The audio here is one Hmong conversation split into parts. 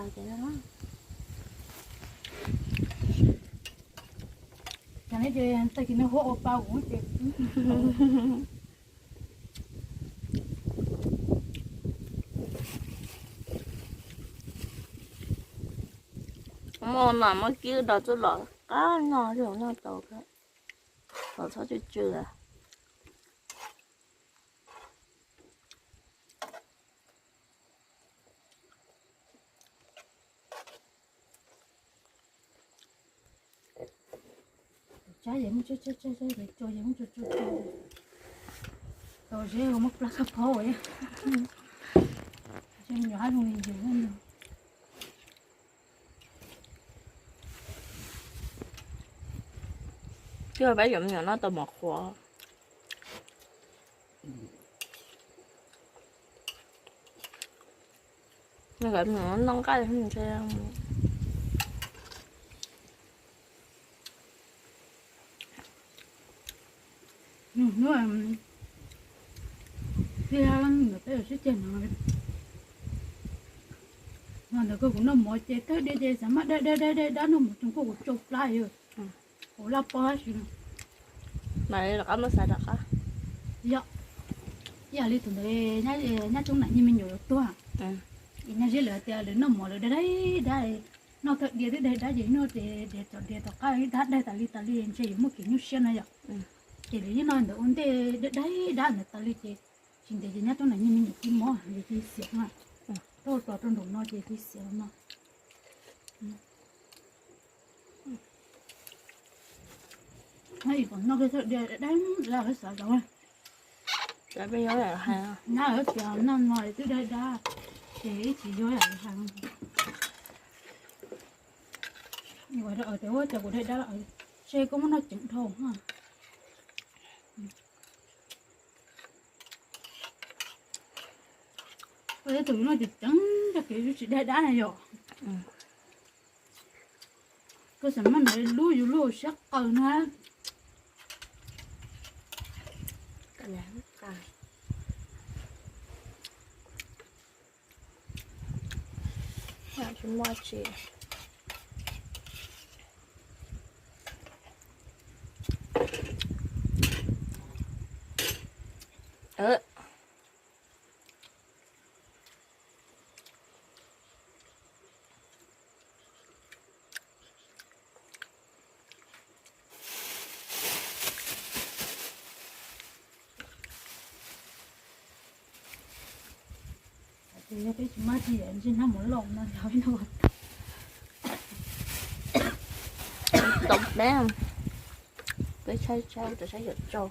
Ces no ces tag kis no huab ua pa kuv ces muaj mas muab kib rau txuj lom qab noj, noj tau, txhob tsw tsw. Tsab yeej muab tsab tsab tsab, cua yeej muab cua cua cua. Tau zeb muab plab khab phob ua. Nyuam hab zoo li yus. Coj peb cov me nyuam noj tau mov qhuav. Nws kom me nyuam noj nqaij ntshe. Hnub tiag ntawm peb sib ceg no, no ntawd koj kuv noj mov ces thawj diav ces xav mas dab dab dab dab noj mov tsoom koj kuv tsau plab yog kuv laj pob tab sis mas rov qab muab xav rov qab. Yog, ib yam li tus ntawd nyab Toob Nam Nyiaj me nyuam yuav tuag, es nyab Zeb lawv tias lawv noj mov lawv dab dab dab, noj thawj diav twb dab dab ces noj ces diav tom diav tom qab dab daig tas li tas li ntshe yuav muaj kev nyuaj siab no yom. Ces lawv yeej noj ntawd ua ntej dab dab dab ntawd tas li ces tsis ntev ces nyab Toob Nam Nyiaj me nyuam cia mob ces cia xiam na. Tuaj tos rau nraum no ces cia xiam no. Noj ib qho noj kiag thawj diav dab dab xav zov. Nyab lawv tias noj no twb dab dab ces ib tsis yuav yam li hais. Ua rau tias ua cas kuv dab dab, seb koj muab noj ceev dhau. Koj ib tug yuav noj ceev ceev tag kev tsis dab dab na yom. Koj xam maj ntawd lub yus lub siab qaws na. Tsis muaj tsi. Ces yog peb tsis muaj tsi yam ntsej nab mov loj no yog ib no. Tau peb, peb tshaib tshaib rau saib yuav tsau.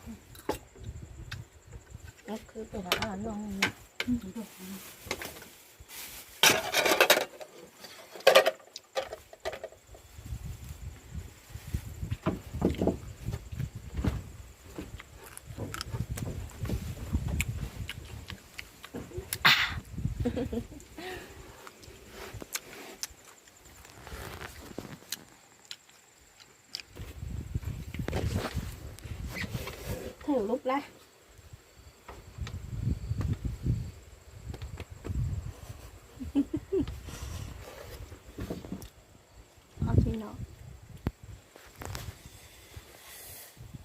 Khwb pem no noj. Thawj lub plab.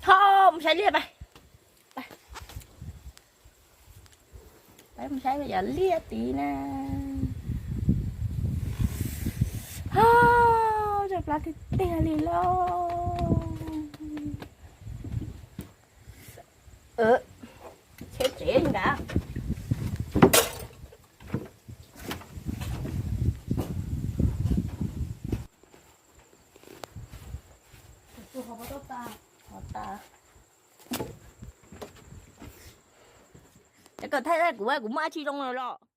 Tho, mus saib liaj pab. Peb mus saib yam liaj tid na. Ho, cov plab tiag tiag li lauj. Cheb tsev li ntawd. Es koj thaij thaij kuv, kuv muaj dab tsi zoo los?